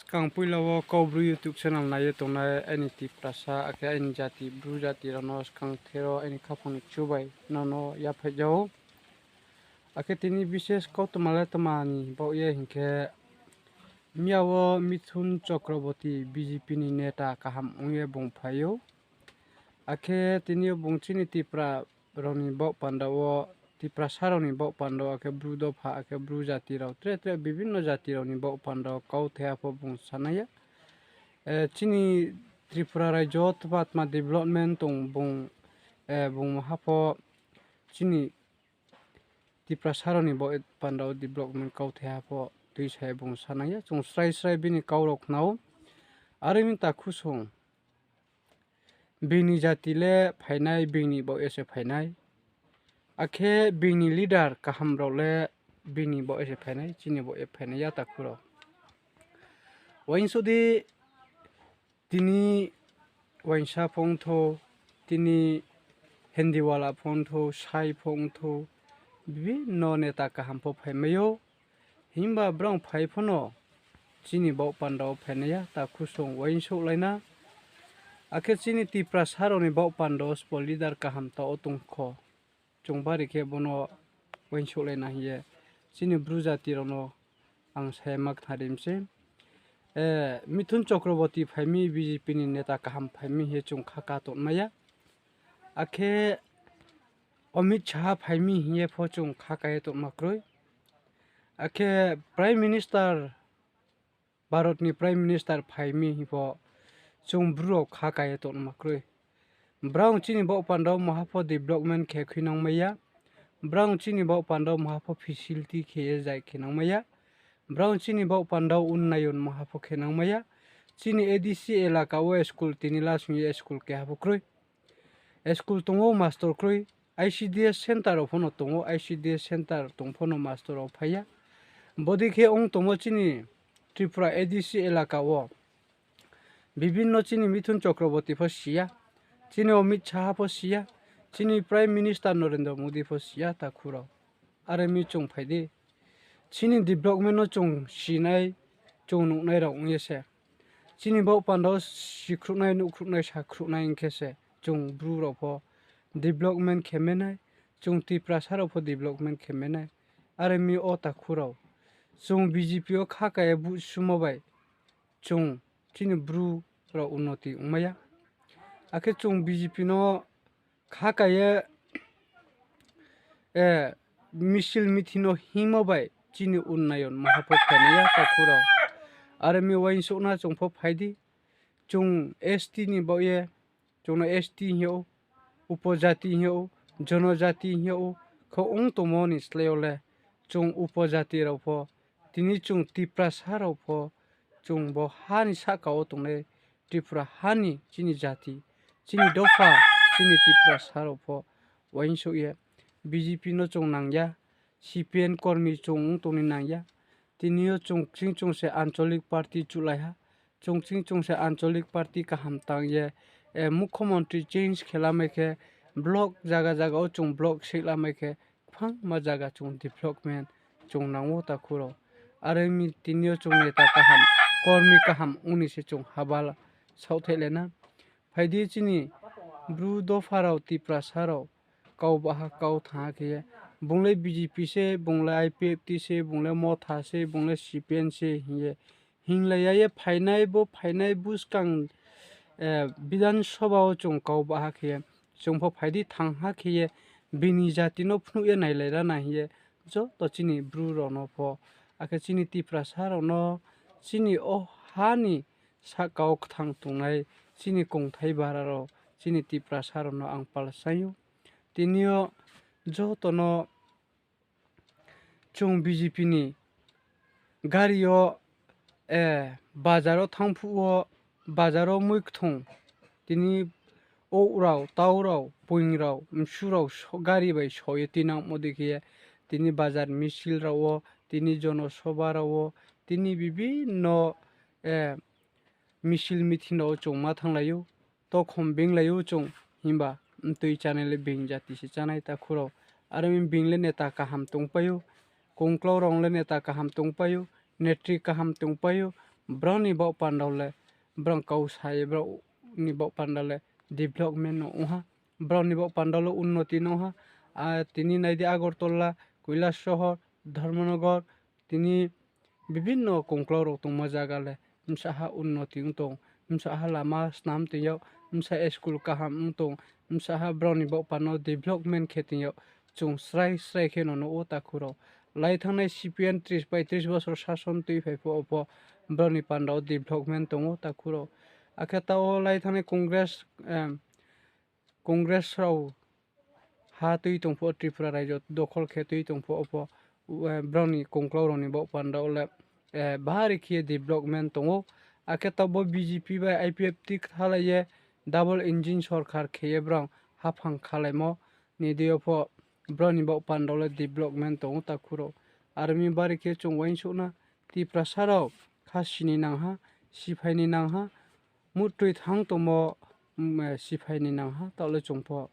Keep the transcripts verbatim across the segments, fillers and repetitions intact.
Skang poila wo Kaubru YouTube channel nai ye tongnai aini Tiprasa, akhe aini jati, Bru jati rao no skang thero aini khaphang ni chubai nono yaphaih ja ou. Akhe tini bises kautma le tma ni baoh ye hing khe, miya wo Mithun Chakraborty B J P ni neta kaham ong ye bung phai ou. Akhe tini yo bung chini Tipra rao ni baoh panda wo, Tiprasa rao ni baoh panda wo, akhe Bru dopha, akhe Bru jati rao, tre tre bibhinno jati rao ni baoh panda wo kauthai ha pho bung sanai ya. Eh, chini Tripura raijo tma tma development tong bung, eh, bung maha pho chini Tiprasa rao ni baoh panda wo development kauthai ha pho tuisa ye bung sanai ya. Chung srai srai bini kau rao khna ou. Are mi takhu song. Bini jati le phainai, bini baoh ye se phainai. Akhe bini leader kaham rao le bini baoh ye se phainai, chini baoh ye phainai ya takhu rao. Uaingsouh di, tini uaingsa pho ong thou, tini Hindiwala pho ong thou, sai pho ong thou, bibhinno neta kaham pho phaimai ou. Himba brao phai pho no chini baoh panda wo phainai ya, takhu song uaingsouhlai na. Akhe chini Tiprasa rao ni baoh panda wo sbo leader kaham tao tong kho. Chung bari khe bo no uaingsouhlai na hing ye chini Bru jati rao no ang sa ye ma khnari mi se. Eh, Mithun Chakraborty phai mi, B J P ni neta kaham phai mi hing ye chung kha ka tongmai ya. Akhe Amit Shah phai mi hing ye pho chung kha ka ye tongma kroi. Akhe Prime Minister, Bharat ni Prime Minister phai mi hing pho chung Bru rao kha ka ye tongma kroi. Brao chini baoh panda wo maha pho development khe khuinangmai ya. Brao chini baoh panda wo maha pho facility khe ye zai khe nangmai ya. Brao chini baoh panda wo unnayon maha pho khe nangmai ya. Chini A D C elaka wo school tini lasong ye school keha pho kroi. School tong ou, master kroi. I C D S center rao pho no tong ou, I C D S center tong pho no master rao phai ya. Bodei khe ong tongmo chini Tripura A D C elaka wo. Bibhinno chini Mithun Chakraborty pho si ya, chini Amit Shah pho si ya, chini Prime Minister Narendra Modi pho si ya takhu rao. Are mi chung phai di. Chini development no chung sinai, chung nuhnai rao ong ye se. Chini baoh panda wo sikhruhnai, nuhkhruhnai, sakhruhnai ong khe se chung Bru rao pho development khe mai nai, chung Tiprasa rao pho development khe mai nai. Are mi o takhu rao, chung B J P wo kha ka ye vote sumo bai chung chini Bru rao unnoti ongmai ya. Akhe chung B J P no kha ka ye, eh, misil mithi no hingmo bai chini unnayon maha pho phainai ya takhu rao. Are mi uaingsouh na chung pho phai di. Chung S T ni baoh ye, chung no S T hing yag ou, upojati hing yag ou, jonojati hing yag ou, khe ong tongmo ni slái yo le chung upojati rao pho, tini chung Tiprasa rao pho, chung bo ha ni sahka wo tongnai Tripura ha ni chini jati, chini dopha, chini Tiprasa rao pho uaingsouh ye B J P no chung nang ya, C P M kormi chung ong tong ni nang ya. Tini yo chung kching chung se ancholic party chuhlai ha. Chung kching chung se ancholic party kaham tang ye, eh, mukhyamantri change khe lamai khe, block zaga zaga wo chung block seih lamai khe, kphangma zaga chung development chung nang ou takhu rao. Are mi tini yo chung neta kaham, kormi kaham ong ni se chung haba la saohthaih le na. Phai di chini Bru dopha rao, Tiprasa rao, kau baha kau thanng ha khe ye, bung le B J P se, bung le I P F T se, bung le Motha se, bung le C P M se hing ye, hinglai ya ye phainai, bo phainai buskang, eh, Bidhan Sabha wo chung kau baha khe ye, chung pho phai di thanng ha khe ye, bini jati no phnuh ye nailai ra na hing ye, joto chini Bru rao no pho, akhe chini Tiprasa rao no, chini o ha ni sahka wo kthang tongnai chini kongthai bara rao, chini Tiprasa rao no ang pal saing ou. Tini yo joto no chung B J P ni gari yo, eh, bazar wo thanng phuh wo, bazar wo mui kthung, tini ouh rao, tau rao, poing rao, msu rao, gari bai so ye tuinangmo dei khe ye, tini bazar misil rao wo, tini jonosobha rao wo, tini bibhinno, eh, misil meeting rao wo chung ma thannglai ou, tokhom beinglai ou chung, himba mtui chánai le being jati se chánai takhu rao. Are mi being le neta kaham tongpai ou, kongklau rao le neta kaham tongpai ou, netri kaham tongpai ou, brao ni baoh panda le, brao kau sa ye, brao ni baoh panda le development no ong ha, brao ni baoh panda le unnoti no ong ha. Tini nai di Agartala, Kailasahar, Dharmanagar, tini bibhinno kongklau rao tongmo zaga le bsa ha unnoti ong tong, bsa ha lama snam toing yag, bsa school kaham ong tong, bsa ha brao ni baoh panda no development khe toing yag, chung srai srai khe no nuh ou takhu rao. Lai thanngnai C P M tris bai tris bosor sason tuiphai phuh wo pho brao ni panda wo development tong ou takhu rao. Akhe taoh wo lai thanngnai Congress, Congress rao ha tui tong phuh wo, Tripura raijo dokhol khe tui tong phuh wo pho, brao ni kongklau rao ni baoh panda wo le bari khe ye development tong ou. Akhe taoh bo B J P bai I P F T kthalai ye double engine sorkar khe ye brao haphang khalaimo ni deing yo pho brao ni baoh panda wo le development tong ou takhu rao. Aro mi bari khe chung uaingsouh na, Tiprasa rao khasi ni nang ha, siphai ni nang ha, muhtoi thanng tongmo siphai ni nang ha, taoh le chung pho.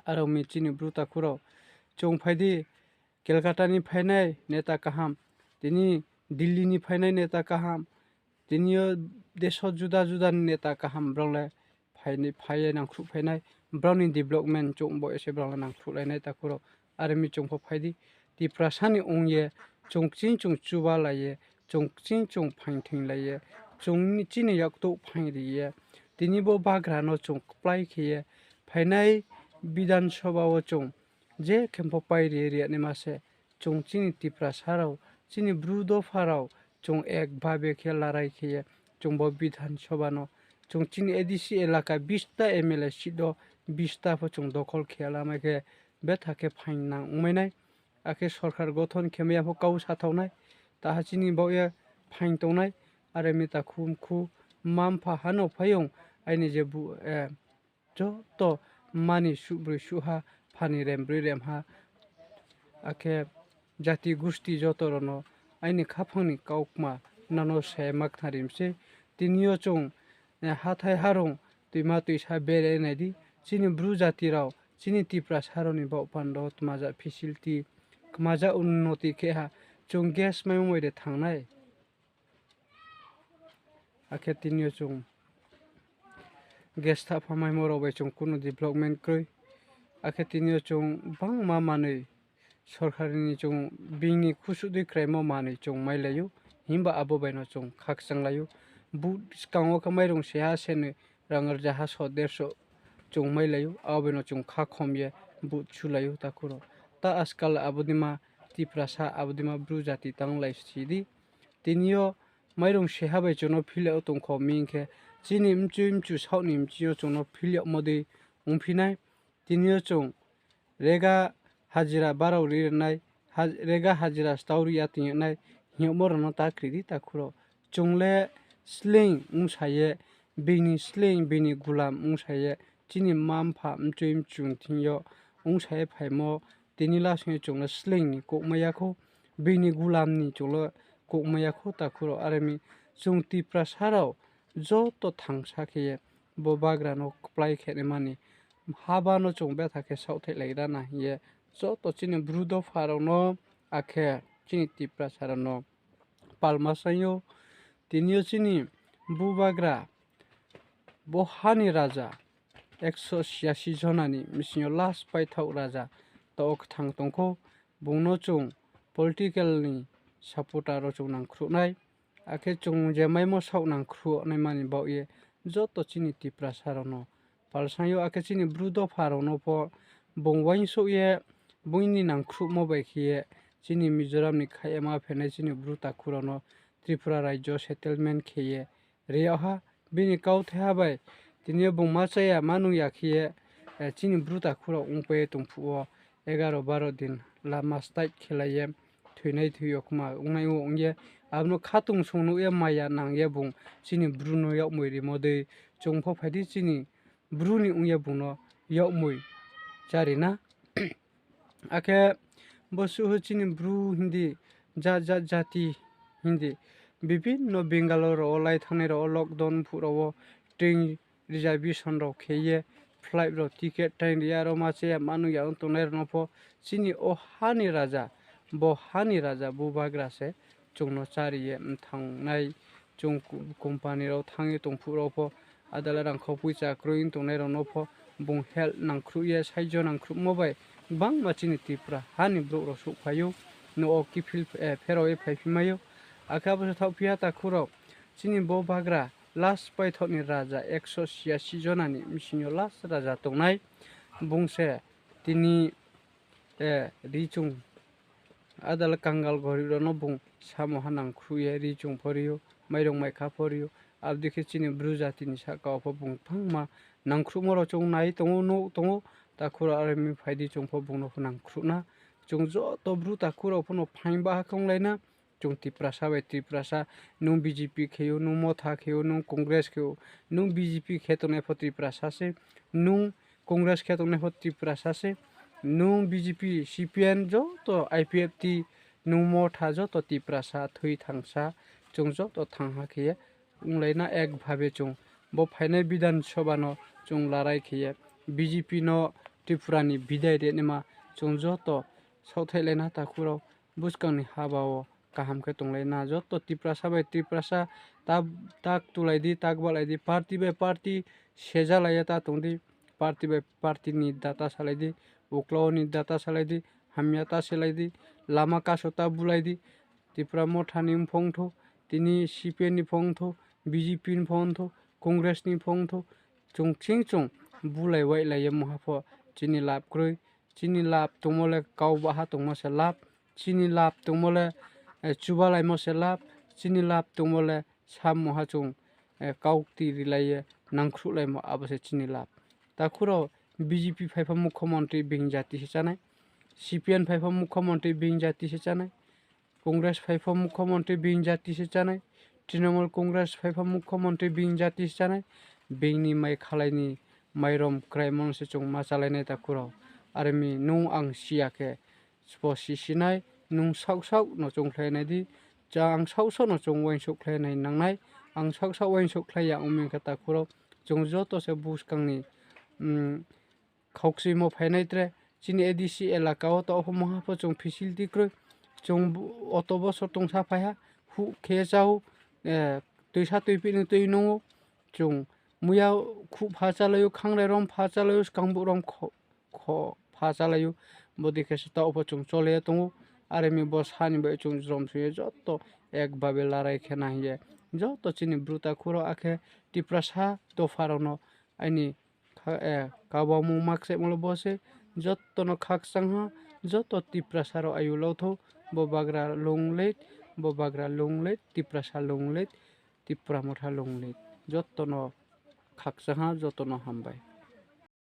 Aro mi chini bru takhu rao, chung phai di, Calcutta ni phainai neta kaham, tini Delhi ni phainai neta kaham, tini yo deso juda juda ni neta kaham brao le phai ni, phai ye nangkhruh phainai, brao ni development chung bo ye se brao le nangkhruhlai nai takhu rao. Aro mi chung pho phai di, Tiprasa ni ong ye, chung kching chung chubalai ye, chung kching chung phaingthinglai ye, chung chini yaktouh phaing ri ye, tini bo bagra no chung kplái khe ye, phainai Bidhan Sabha wo chung je khe pho pai ri ye ri ya naima se, chung chini Tiprasa rao, chini bru dopha rao, chung ek bhabe khe larai khe ye, chung bo Bidhan Sabha no, chung chini A D C elaka bis ta M L A seat wo bis ta pho chung dokhol khe lamai khe, betha khe phaing nang ongmai nai. Akhe sorkar gothon khe mai ya pho kau sathao nai, taha chini baoh ye phaing tong nai. Are mi takhu mkhu, mma mpha ha no phaiyong, aini je bu, joto mma ni suhbroi suhha, pha ni rembroi remha, akhe jati gusti joto rao no aini khaphang ni kaukma nano se ma khnari mi sei. Tini yo chung hathái harong, toima toisa bere nai di, chini bru jati rao, chini Tiprasa rao ni baoh panda wo tmaja facility, kmaja unnoti khe ha, chung gas maimo moi de thanng nai. Akhe tini yo chung gas thapha maimo rao bai chung kuno development kroi. Akhe tini yo chung bangma manoi sorkar ni chung bini khusuh dei kraimo manoi chung mailai ou, himba abo bai no chung khakchanglai ou. Vote skang wo khe mairung seha senoi rang rzaha so derso chung mailai ou, abo bai no chung khakhom ye vote sulai ou takhu rao. Ta ajkal abo deima Tiprasa, abo deima bru jati tanglai si di. Tini yo mairung seha bai chung no phil yag tong kho mi hing khe, chini mchui mchu saoh ni bsing yo chung no phil yagmo dei ongphi nai. Tini yo chung rega hajira barao ri nai, rega hajira stao ri ya toing yag nai, hing yagmo rao no ta kri di takhu rao. Chung le sleing ongsa ye, bini sleing, bini gulam ongsa ye, chini mma mpha mchui mchu thing yo ongsa ye phaimo, tini lasing yo chung le sleing ni kouhmai ya khou, bini gulam ni chung le kouhmai ya khou takhu rao. Are mi chung Tiprasa rao joto thangsa khe ye bo bagra no kplái khe naima ni haba no chung betha khe saohthaihlai ra na hing ye, joto chini bru dopha rao no, akhe chini Tiprasa rao no palma saing ou. Tini yo chini bubagra, bo ha ni raja, ekso siasi jona ni bsing yo last paithaoh raja, taoh wo kthang tong khou, bung no chung political ni supporter rao chung nangkhruh nai. Akhe chung je maimo saoh nangkhruh naima ni baoh ye joto chini Tiprasa rao no palsang ou, akhe chini bru dopha rao no pho bung uaingsouh ye, bung ni nangkhruhmo bai khe ye, chini Mizoram ni khaih ye ma phainai chini bru takhu rao no Tripura raijo settlement khe ye ri yag ha. Bini kauthaiha bai tini yo bung ma cha ya, ma nung ya khe ye, chini bru takhu rao ongpai ye tong phuh wo, egaro baro din lama stait khelai ye, thoinai thoi yo kma ongnai wo ong ye, abo no khatungsung nuh ye maya nang ye bung chini bru no yakmoi rimo dei, chung pho phai di chini bru ni ong ye bung no yakmoi chári na. Akhe bo suh chini bru hing di, jat jat jati hing di, bibhinno Bangalore rao wo lai thanngnai rao wo lockdown phuh rao wo train reservation rao khe ye, flight rao ticket tain ri ya, aro ma cha ya ma nung ya ong tongnai rao no pho chini o ha ni raja, bo ha ni raja bubagra se chung no chári ye mthangnai, chung ku-, company rao thanng ye tong phuh rao pho, adala rangkhau poicha kroi tongnai rao no pho, bung help nangkhruh ye, saijo nangkhruhmo bai, gbangma chini Tripura ha ni brouh rao souhphai ou, nouh wo kiphil, eh, pherao ye phaiphi mai ou. Akhe abo se thaohphi ha takhu rao, chini bo bagra last paithoh ni raja ekso siasi jona ni bsing yo last raja tongnai, bung se tini, eh, ri chung adala kangal gorib rao no bung samo ha nangkhruh ye ri chung pho ri ou, mairung maikha pho ri ou, abo dei khe chini Bru jati ni sahka wo pho bung gbangma nangkhruhmo rao chung nai tong ou, nuh tong ou, takhu rao are mi phai di chung pho bung no pho nangkhruh na. Chung joto Bru takhu rao pho no phaing baha khe onglai na. Chung Tiprasa bai Tiprasa, nung B J P khe ou, nung Motha khe ou, nung Congress khe ou, nung B J P khe tongnai pho Tiprasa se, nung Congress khe tongnai pho Tiprasa se, nung B J P, C P M joto I P F T, nung Motha joto Tiprasa, thui thangsa, chung joto thangha khe ye onglai na ek bhabe chung. Bo phainai Bidhan Sabha no chung larai khe ye B J P no Tripura ni bidai ri naima chung joto saohthaihlai na takhu rao, buskang ni haba wo kaham khe tonglai na. Joto Tiprasa bai Tiprasa ta-, tak tulai di, tak balai di, party bai party sejalai ye ta tong di, party bai party ni data salai di, uklau ni data salai di, hamya ta selai di, lama kaso ta bulai di, Tipra Motha ni mphongthou, tini C P M ni mphongthou, B J P ni mphongthou, Congress ni mphongthou, chung ching chung bulai wailai ye mungha pho chini lab kroi. Chini lab tongmo le kau baha tongmo se lab, chini lab tongmo le, eh, chubalaimo se lab, chini lab tongmo le samungha chung, eh, kaukti rilai ye nangkhruhlaimo abo se chini lab. Takhu rao B J P phai pho mukhomontri being jati se chánai, C P M phai pho mukhomontri being jati se chánai, Congress phai pho mukhomontri being jati se chánai, Trinamool Congress phai pho mukhomontri being jati se chánai, being ni mai khalai ni mairom kraimo no se chung ma chálai nai takhu rao. Are mi nung ang si ya khe, sbo sisi nai, nung saoh saoh no chung khlai nai di, ja ang saoh saoh no chung uaingsouhkhlai nai nang nai, ang saoh saoh uaingsouhkhlai ya ong mi khe takhu rao, chung joto se buskang ni, mm, khaukchuimo phainai tre, chini A D C elaka wo taoh pho mungha pho chung facility kroi, chung bu-, auto bosor tongsa phai ha, huh khe chá ou, eh, tuisa tuiphih ni tui nung ou, chung muya khuh pha chálai ou, khangrai rom pha chálai ou, skangbuh rom kho-, kho pha chálai ou, bodei khe se taoh pho chung chole ye tong ou, are mi bo sa ni bai chung jrom soi ye joto ek babe larai khe na hing ye, joto chini Bru takhu rao akhe Tiprasa dopha rao no aini kha-, eh, kabamung ma kchaihmo le bo se, joto no khakchang ha, joto Tiprasa rao ayu lau thou, bo bagra long live, bo bagra long live, Tiprasa long live, Tipra Motha long live, joto no khakchang ha, joto no hambai.